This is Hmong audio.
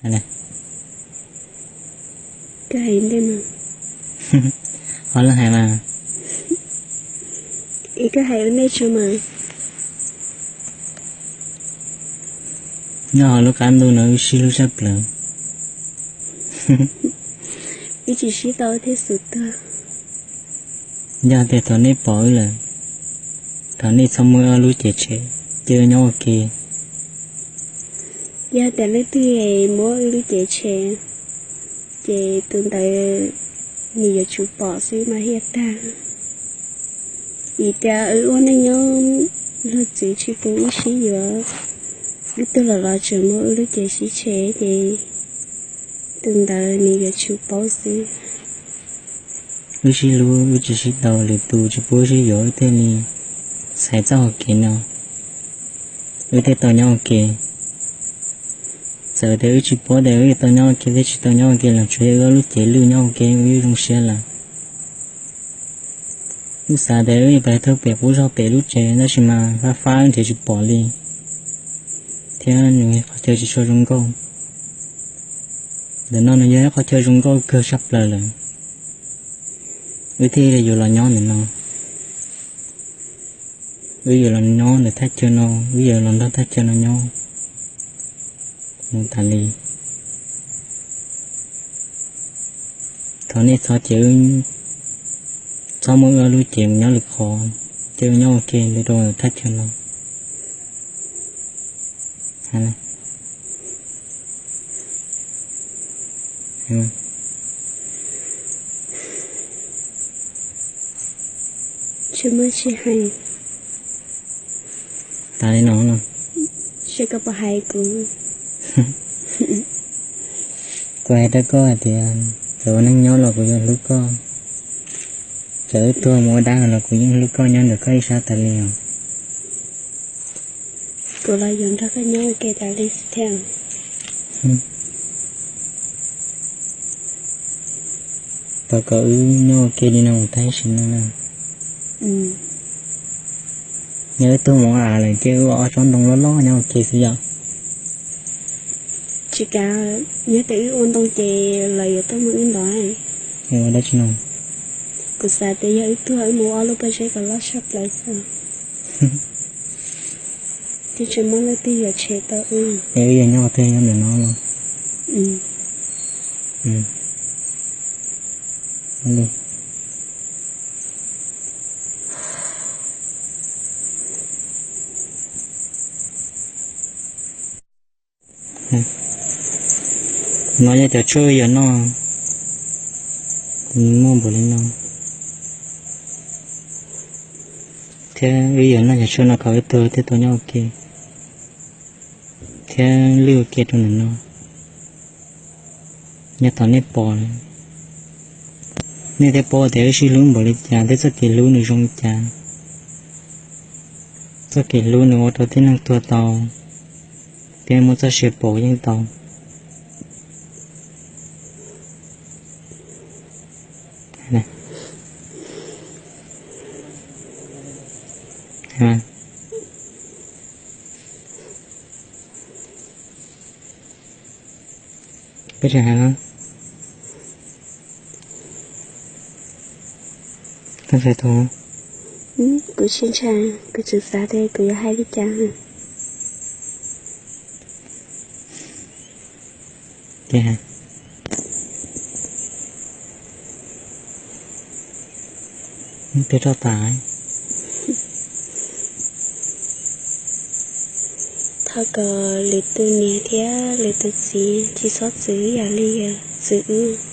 Koj hais ntej mas. Ho leej hais mas. Es koj hais ua ntej tso mas. Nyob hauv lub qab ntuj no wb sib hlub tshaj plaws. Wb tsis sib tau thiaj xum tuag. Yog tias thaum nej pom wb lawm, thaum nej txhob muab wb ob lub cev tshem, cia wb nyob ua ke. Yog tias leej twg muab wb lub cev tshem, ces tus ntawd nws yuav tsum pom xwb mas thiaj tag. Vim tias wb ua neej nyob luag txwv tsis pub wb sib yuav, wb tuag los los tseem muab wb lub cev sib tshem ces tus ntawd nws yuav tsum paub xwb. Wb sib hlub, wb tsis sib tau, lwm tus tsis pub wb sib yuav, wb thiaj li txhais txoj hau kev no, wb thiaj tau nyob ua ke. Txawm tias wb tsis paub tias wb yuav tau nyob ua ke thiab tsis tau nyob ua ke los tsuas yog wb ob lub cev lwj nyob ua ke wb zoo siab lawm. Wb xav tias wb yuav pais thauj pem qub zog pem lub tsev tab sis mas fab fab wb nrhiav tsis pom li, thiab nws qhov chaw tsis tshua zoo nkauj. Ntawm no nws yog ib qhov chaw zoo nkauj kawg tshaj plaws lawm, wb thiaj li yuav los nyob ntawm no. Wb yuav los nyob ntawm thaj chaw no, wb yuav los nrog thaj chaw no nyob mus tas li. Thov nej txhob ces, txhob muab wb ob lub cev mus nyob lwm qhov, cia wb nyob ua ke li rau thaj chaw no. Tsis muaj tsis hais. Tas li no no. Seb koj puas hais kuv. Kuv hais rau koj hais tias txawm ua neej nyob los kuv yeej hlub koj, txawm wb tuag mus ua dab los kuv yeej hlub koj nyob ntawm koj ib sab tas li os. Kuv los yuav nrog koj nyob ua ke tas li xwb thiab. Thov kom wb nyob ua ke li no mus tag ib sim neej na. Yog wb tuag mus ua av lawm ces wb ua ob tsob ntoo loj loj nyob ua ke xwb yom. Tsis kav, yog tias wb ua ntoo ces lawv yuav tuaj muab wb ntov. Ua dab tsi no? Kuv xav tias yog wb tuag wb mus ua ob lub pob zeb kom loj tshaj plaws xwb, thiaj tsis muaj leej twg yuav tshem tau wb. Es wb yuav nyob twg, nyob ntawm no los? No yog cov tshuaj wb yuav noj, muaj npaum li no, thiab wb yuav noj cov tshuaj no kom wb tuag thiaj tau nyob ua ke thiab lwj ua ke rau ntawm no. Nyob thaum nej pom, nej thiaj paub tias wb sib hlub npaum li cas thiab txoj kev hlub nws zoo li cas. Txoj kev hlub nws ua rau tib neeg tuag tau, thiab muaj txoj sia pauv yeej tau. Peb tseem hais los? Koj ntshai tus? Kuv tsis ntshai, kuv tseem xav tias kuv yuav hais li cas. Ces hais, peb roj tas. Thov kom lwm tus niam thiab lwm tus txiv tsis txhob txwv yam li txwv wb.